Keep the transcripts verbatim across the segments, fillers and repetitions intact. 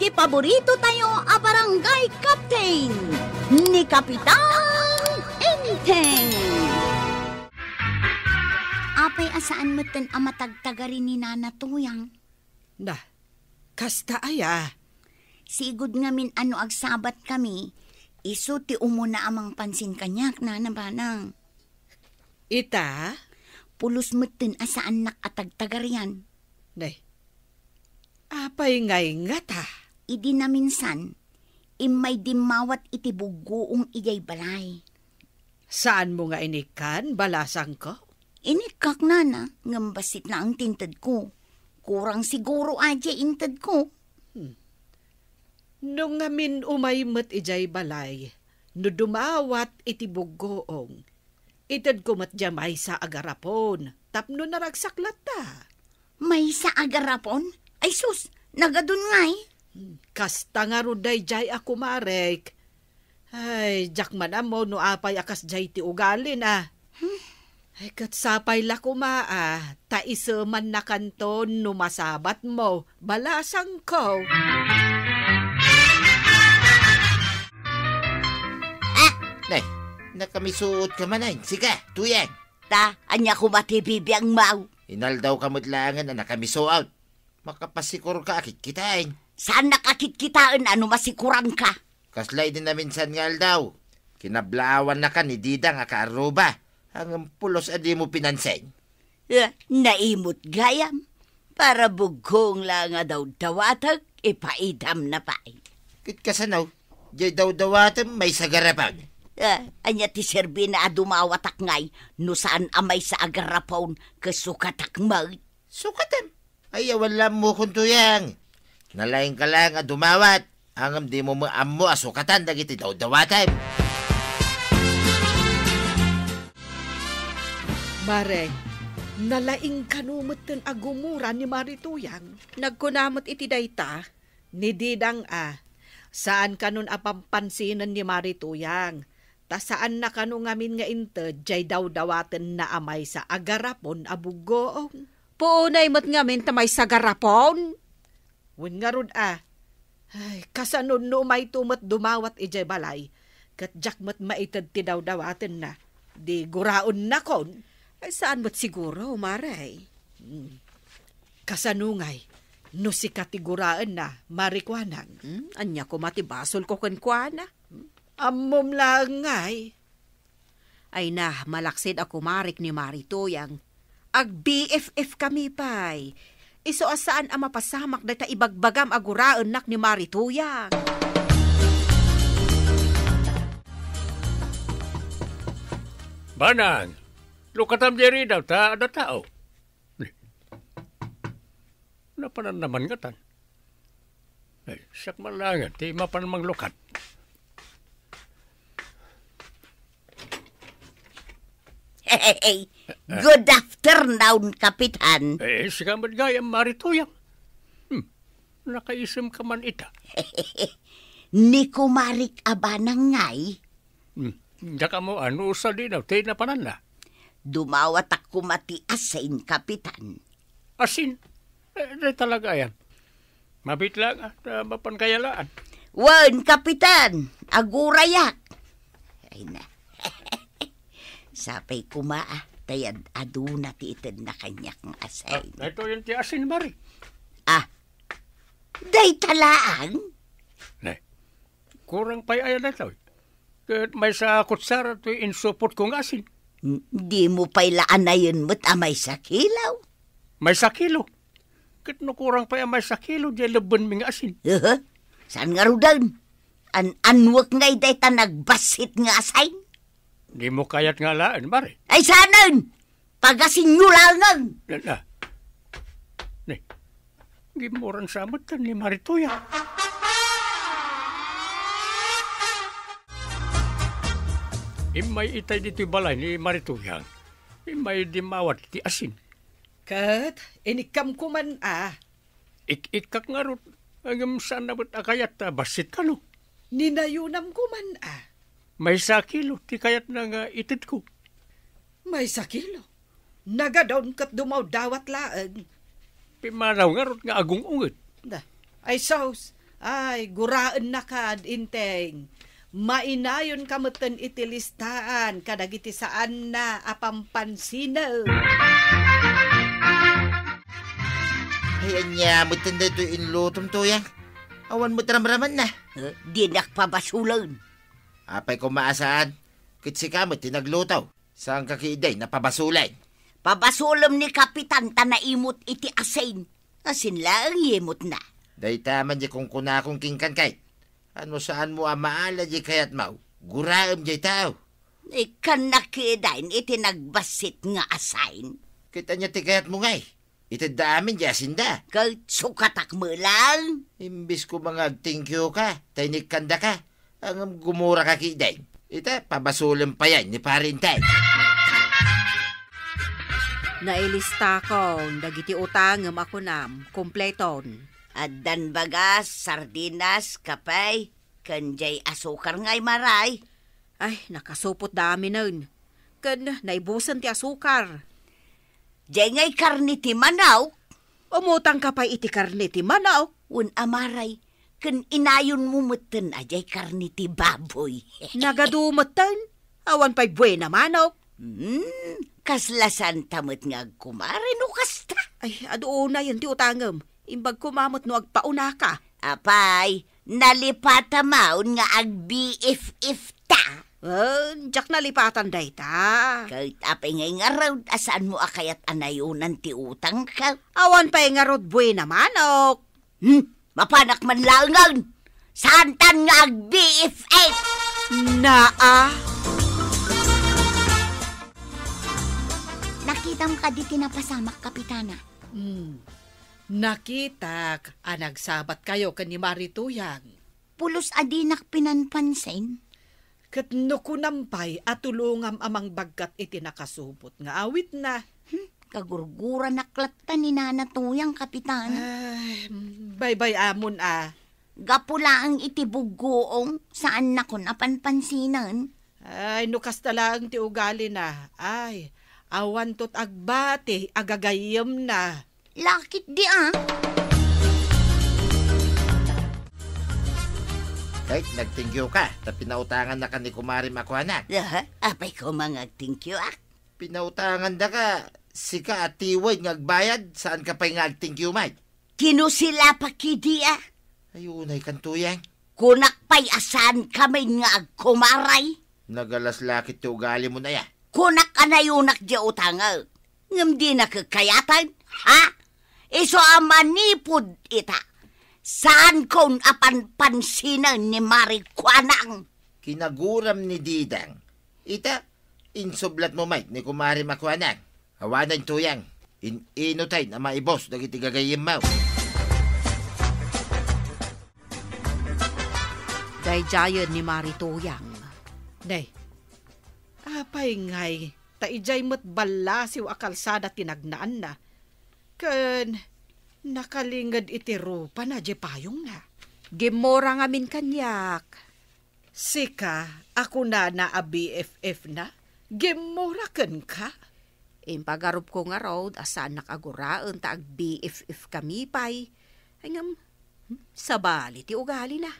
Paborito tayo a barangay captain, ni Kapitan Enteng. Apay a saan metten a matagtagari ni Nana Tuyang? Na, kasta aya? Sigud ngamin a no agsabat kami, isu ti umuna a mangpansin kaniak, Nana Banang. Ita? Pulos metten a saannak a tagtagarian. Nay, apay ngay ngata? Idi naminsan, immay dimmawat iti buggoong idiay balay. Saanmo nga inikkan, balasangko? Inikkak, Nana, ngem bassit laeng ti intedko. Kurang siguro a diay intedko. Hmm. No ngamin umay met idiay balay, no dumawat iti buggoong, itedko met diay maysa a garapon tapno naragsak latta. Maysa a garapon? Ay sus, nagadun ngay. Hmm, kasta ngarud daydiay a kumarek. Ay, diak man ammo no apay a kasdiay ti ugalina. Hmm. Ay, ket sapay la koma a, ta isemannakanton no masabatmo, balasangko. Ah! Nay, nakamisuot ka manen. Sika, Tuyang. Ta, ania koma ti bibiangmo? Inaldaw ka met laengen a nakamisuot. Makapasikurka a kitkitaen. Saannak a kitkitaen a no masikuranka? Kasla idi naminsan nga aldaw, kinablaawannakan ni Didang a kaarruba, ngem pulos a dimo pinansin. Eh, naimut gayam. Para buggoong laeng a dawdawatek, ipaidamna pay. Ket kasano, diay dawdawatem maysa garapon? Eh, ania ti serbina a dumawatak ngay no saan a maysa a garapon ket sukatak met? Sukatem? Ay, awan la ammokon, Tuyang. Nalaingka laeng a dumawat, ngem dimo met ammo a sukatan dagiti dawdawatem. Mare, nalaing kano metten a gumura ni Mari Tuyang. Nagkuna met iti dayta ni Didang a, saan kanon a pampansinen ni Mari Tuyang. Ta saanna kano ngamin nga inted diay dawdawatenna a maysa a garapon a buggoong. Puonay met ngamin ta maysa garapon. Wen ngarud a, ay, kasano no umayto met dumawat idiay balay, ket diak met maited ti dawdawatenna, di guraennakon. Ay, saan met siguro, Mare. Hmm. Kasano ngay, no sika ti guraenna, Mari Kuanang? Hmm? Ania koma ti basolko kenkuana? Hmm? Ammom laeng ngay. Ay na, malaksid a kumarek ni Mari Tuyang. Ag-B F F kami pay. Isu a saan a mapasamak dayta ibagbagam a guraennak ni Mari Tuyang. Banang, lukatam diri daw ta adda tao. Napanan naman ngatan. Ay, siak man laengen ti mapan manglukat. Hey, good afternoon, Kapitan. Eh, sika met gayam, Mari Tuyang. Hmm, nakaisem ka man ita. Ni kumarek a Banang ngay. Hmm, diak ammo no sadino ti napananna. Dumawatak koma ti asin, Kapitan. Asin? Eh, di talaga yan. Mabit lang, ah, ta mapan kayalaan. Wen, Kapitan, agurayak. Ay na. Sapay koma, ah, ta yan aduna ti itedna kaniak nga asin. Ah, daytoyen ti asin, Mari. Ah, dayta laeng? Ne, kurang pay aya daytoy. Ket maysa a kutsara ti insupotko nga asin. N-, dimo pay la anayen met a maysa kilo? Maysa kilo? Ket no kurang pay a maysa kilo, diay lebbenmi nga asin. Aha. Saan ngaruden? An-anwek ngay dayta nagbassit nga asin? Dimo kayat nga alaen, Mari. Ay, saanen? Pagasinyo laengen. Na, na. Ni, gimmuran sa met ni Mari Tuyang. Immay itay ditoy balay ni Mari Tuyang. Immay dimmawat ti asin. Ket inikkamko man a. Ik-ikkak ngarud, ngem saan na met a kayat ta bassit kano. Ninayonamko man a. Maysa kilo ti kayatna nga itedko. Maysa kilo? Nagadun ket dumawdawat laeng. Pimmanaw ngarud nga agung-unget. Da, ay sus, Ay, guraennaka, Inteng. Mainayonka metten iti listaan kadagiti saanna a pampansinan. Ay, ania metten daytoy inlutom, Tuyang? Awan met ramramanna. Eh, dinak pabasolen. Apay koma a saan? Ket sika met ti nagluto. Saanka ketdi a pabasolen? Pabasolem ni Kapitan ta naimot iti asin. Asin laeng yimotna. Dayta man diay kunkunakon kenka, Kay. No saanmo a maala diay kayatmo, guraem diay tao. Ikkannak ketdin iti nagbassit nga asin. Ket ania ti kayatmo ngay? Itedda amin diay asinda. Ket sukatak met laeng. Imbes koma nga agtingkioka, ta inikkandaka. Ngem gumuraka ketdin. Ita, pabasolem pay ni Pari Inteng. Nailistakon dagiti utangem a kunam, kompleton. Addan bagas, sardinas, kape, ken diay asukar ngay, Maray. Ay, nakasupot da aminen. Ken naibusen ti asukar. Diay ngay karne ti manok? Umutangka pay iti karne ti manok? Wen a, Maray, ken inayonmo metten a diay karne ti baboy. Nagadu metten? Awan pay buena manok? Hmm, kasla saanta met nga agkumare no kasta. Ay, adu unayen ti utangem. Imbag koma met no agpaunaka. Apay, nalipatamaon nga ag-B F F ta. Wen, diak nalipatan dayta. Ket apay ngay ngarud a saanmo a kayat a nayonan ti utangko? Awan pay ngarud buena manok. Hmm, mapanak man laengen. Saantan nga ag-B F F. Naa. Nakitam kadi ti napasamak, Kapitana? Hmm. Nakitak a nagsabatkayo ken ni Mari Tuyang. Pulos a dinak pinanpansin. Ket no kunam pay a tulongam a mangbagkat iti nakasupot nga awitna. Hmm, kagurguranak latta ni Nana Tuyang, Kapitan. Ay, baybay-amon a. Gapu laeng iti buggoong, saannakon a panpansinen. Ay, no kasta laeng ti ugalina, ay, awanto ti agbati a gagayyemna. Lakit di a. Ket nagtingkioka, ta pinautangannaka ni kumarem a kuana. Aha, apay koma nga agtingkioak? Pinautangandaka, sika a tiwed nga agbayad, saanka pay nga agtingkio met. Kinusilapak idi a. Ay, unay kan Tuyang. Kunak pay a saanka met nga agkumaray. Nagalas lakit ti ugalimo, Nay a. Kunak a nayonak diay utangek. Ngem dinak kayatan, ha? Isu a manipud ita. Saankon a panpansinen ni Mari Kuanang. Kinaguram ni Didang. Ita, insublatmo met ni kumarem a kuana. Awanen Tuyang, in-ino tayo a maibus dagiti gagayyemmo. Daydiayen ni Mari Tuyang. Nay, apay ngay, ta idiay met ballasiw a kalsada ti nagnaanna. Ken nakalinged iti rupana diay payongna. Gimmura ngamin kaniak. Sika a kunana a B F F na, gimmura kenka? Impagarupko ngarud a saannak a guraen ta ag-B F F kami pay. Ay ngem, hmm, sabali ti ugalina.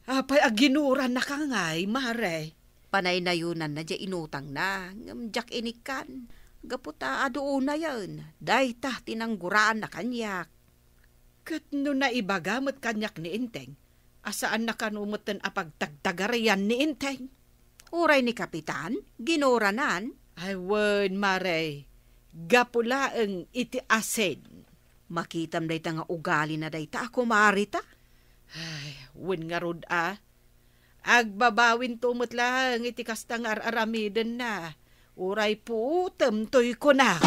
Apay a ginurannaka ngay, Mare? Panaynayonanna diay inutangna, ngem diak inikkan. Gapu ta adu unayen, dayta ti nangguraanna kaniak. Ket no naibaga met kaniak ni Enteng, a saanna kano metten a pagtagtagarian ni Enteng? Uray ni Kapitan, ginuranan. Ay wen, Mare, gapu laeng iti asin. Makitam dayta nga ugalina dayta a kumarita? Ay, wen ngarud a. Agbabawinto met laeng iti kasta nga ar-aramidenna. Uray puotem toy kunak.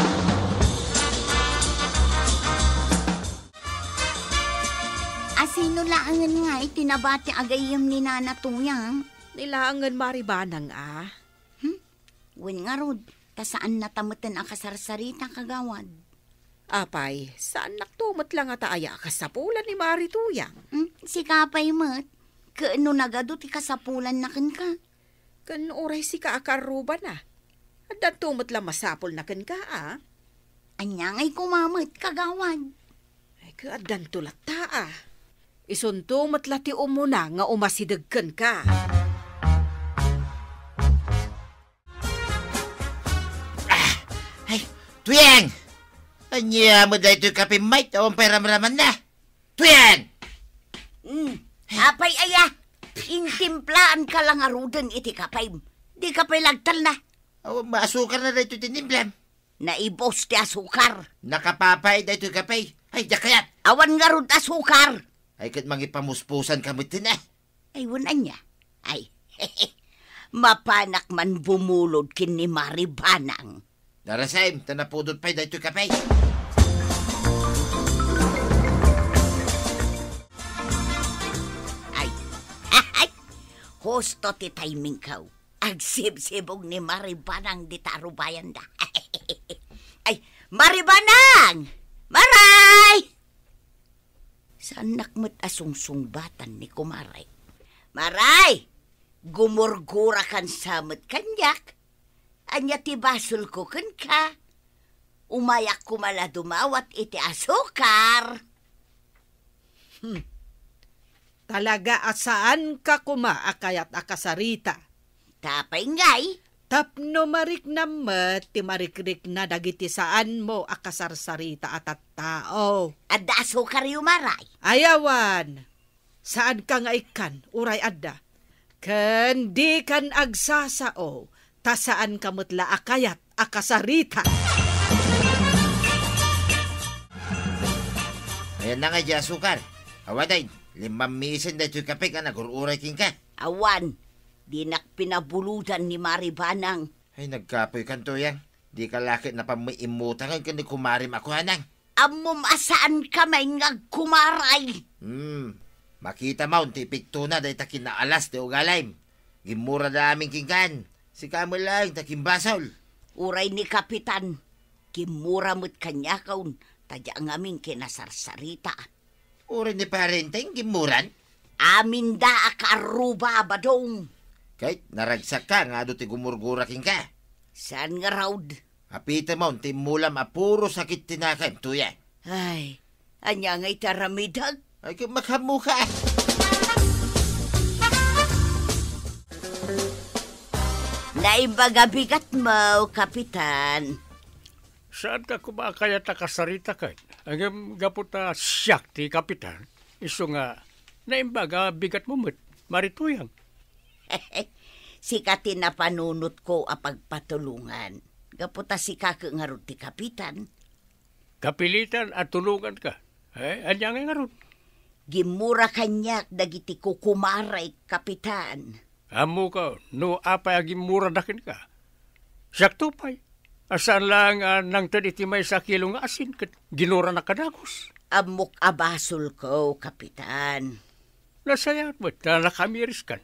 A sino laengen nga iti nabati a gayyem ni Nana Tuyang? Ni laengen Mari Banang a. Hmm? Wen ngarud, ta saannata metten a kasarsarita, kagawad. Apay, saannakto met la ngata aya a kasapulan ni Mari Tuyang? Hmm? Sika pay met, ket no nagadu ti kasapulanna kenka? Ken uray sika a karrubana, addanto met la masapulna kenka a? Ania ngay koma met, kagawad? Ay, ket addanto latta a. Isunto met la ti umuna nga umasideg kenka. Ah! Ay, Tuyeng! Ania met daytoy kape, Mike? Awan pay ramramanna. Tuyeng! Mm. Apay aya? Intimplaanka la ngaruden iti kapem. Dika pay lagtalna. Awan maasukarna daytoy tinimplam. Naibus ti asukar. Nakapapait daytoy kape. Ay, diak kayat. Awan ngarud asukar. Ay, ket mangipamuspusanka met, eh. Ay, wen ania? Ay, mapanak man bumulod ken ni Mari Banang. Narasem, ta napudot pay daytoy kape. Ay, ay, husto ti timingko. Agsibsibog ni Mari Banang dita arubayanda. Ay, Mari Banang! Maray! Saannak met a sungsungbatan ni kumare. Maray! Gumurgurakan sa met kaniak. Ania ti basolko kenka? Umayak koma la dumawat iti asukar. Hmm. Talaga a saanka koma a kayat a kasarita. Ta apay ngay? Tapno mariknam met ti marikrikna dagiti saanmo a kasarsarita a tattao. Adda asukaryo, Maray? Ay, awan. Saanka nga ikkan, uray adda. Ken dikan agsasao, ta saanka met la a kayat a kasarita. Ayanna nga di asukar. Awanen, limmammisen daytoy kape a nagur-uray kenka. Awan, dinak pinabulodan ni Mari Banang. Ay, nagkapoykan, Tuyang. Dika la ket napammo immutangen ken ni kumarem a kuanang. Ammom a saanka met nga agkumaray. Hmm. Makitam ti epektona dayta kinaalas ti ugalim. Gimmurada amin kenkan. Sika met laeng ta kimbasol. Uray ni Kapitan, gimmura met kaniakon, ta diak ngamin kinasarsarita. Uray ni Parenteng gimmuran? Aminda a kaarruba a badong. Ket naragsakka nga adu ti gumurgura kenka. Saan ngarud? Apitemon ti immulam a puro sakit ti nakem, Tuyang. Ay, ania ngay ti aramidek? Ay, ket makaammoka. Naimbag a bigatmo, Kapitan. Saanka koma a kayat a kasarita ket? Ngem gapu ta siak ti kapitan, isu nga naimbag a bigatmo met, Mari Tuyang. Sika ti napanunotko a pagpatulongan. Gapu ta sika ket ngarud ti kapitan. Kapilitan a tulonganka. Eh, ania ngay ngarud? Gimmura kaniak dagiti kukumarek, Kapitan. Ammok no apay a gimmurada kenka. Siakto pay, a saan laeng a nangted iti maysa a kilo nga asin ket ginuranak a dagus. Ammok a basolko, Kapitan. Nasayaat met ta nakamiriskan.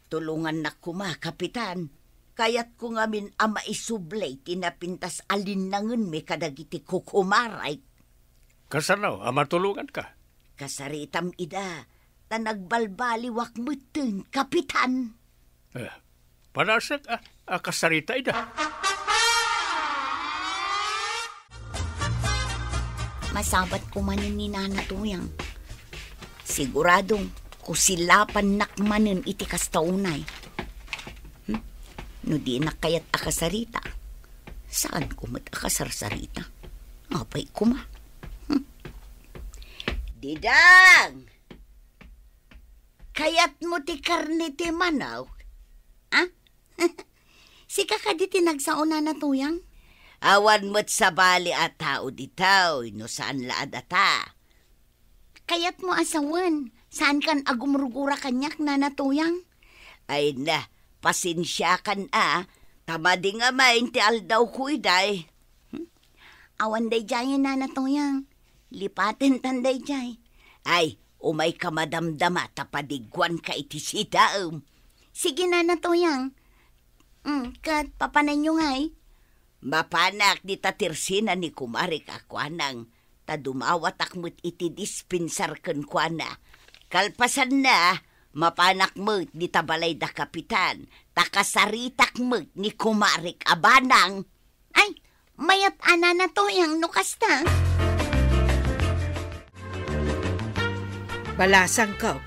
Tulongannak koma, Kapitan. Kayatko ngamin a maisubli ti napintas a linnangenmi kadagiti kukumarek. Kasano a matulonganka? Kasaritam ida, ta nagbalbaliwak metten, Kapitan. Eh, panasek a, a kasarita ida. Masabatko manen ni Nana Tuyang. Siguradong kusilapannak manen iti kasta unay. Hmm? No dinak kayat a kasarita, saanko met a kasarsarita. Apay koma. Hmm. Didang! Kayatmo ti karne ti manok? Ah? Sika kadi ti nagsao, Nana Tuyang? Awan met sabali a tao ditoy no saan la a data. Kayatmo a sawen, saankan a gumurgura kaniak, Nana Tuyang? Ay na, pasensiakan a, ta madi ngamin ti aldawko idiay. Hmm? Awan daydiay, Nana Tuyang. Lipatentan daydiay. Ay, umayka madamdama ta padiguanka iti sidaem. Sige, Nana Tuyang. Mm, ket papananyo ngay? Mapanak dita tersina ni kumarek a kuanang, ta dumawatak met iti dispensar kenkuana. Kalpasanna, mapanak met dita balay da Kapitan, ta kasaritak met ni kumarek a banang. Ay, mayat a, Nana Tuyang, no kasta. Balasangko,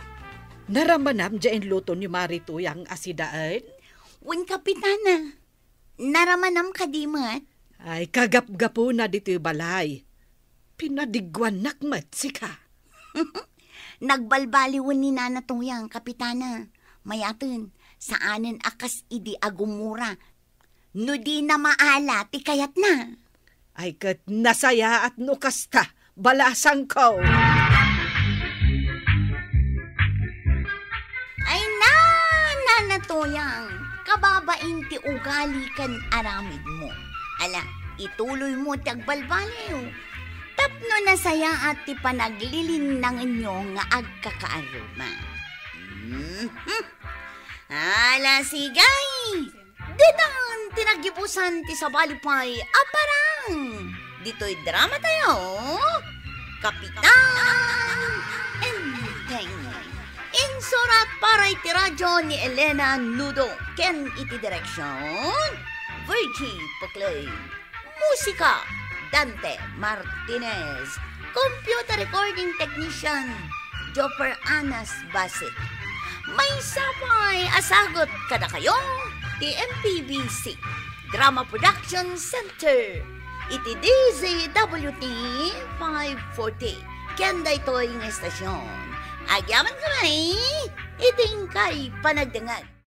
naramanam diay inluto ni Mari Tuyang a sidaen? Wen, Kapitana. Naramanam kadi met? Ay, kagapgapuna ditoy balay. Pinadigguannak met sika. Nagbalbaliwen ni Nana Tuyang, Kapitana. Mayaten, saanen a kas idi agumura no dina maala ti kayatna. Ay, ket nasayaat no kasta, balasangko. Ay na, Nana Tuyang, kababain ti ugali ken aramidmo. Ala, ituloymo ti agbalbaliw. Tapno nasayaat ti panaglilinnangenyo nga agkakaarruma. Mhm. Ala, sige. Ditan ti naggibusan ti sabali pay a parang ditoy drama tayo, Kapitan Enteng. Insurat para iti radyo ni Elena Nudo ken iti direksyon, Virgie Paclay. Musika, Dante Martinez. Computer recording technician, Jopper Anas Basit. Maysa pay a sagut kadakayo ti M P B C Drama Production Center iti D Z W T five forty. Ken daytoy nga estasyon, agyamankami iti inkay panagdengngeg.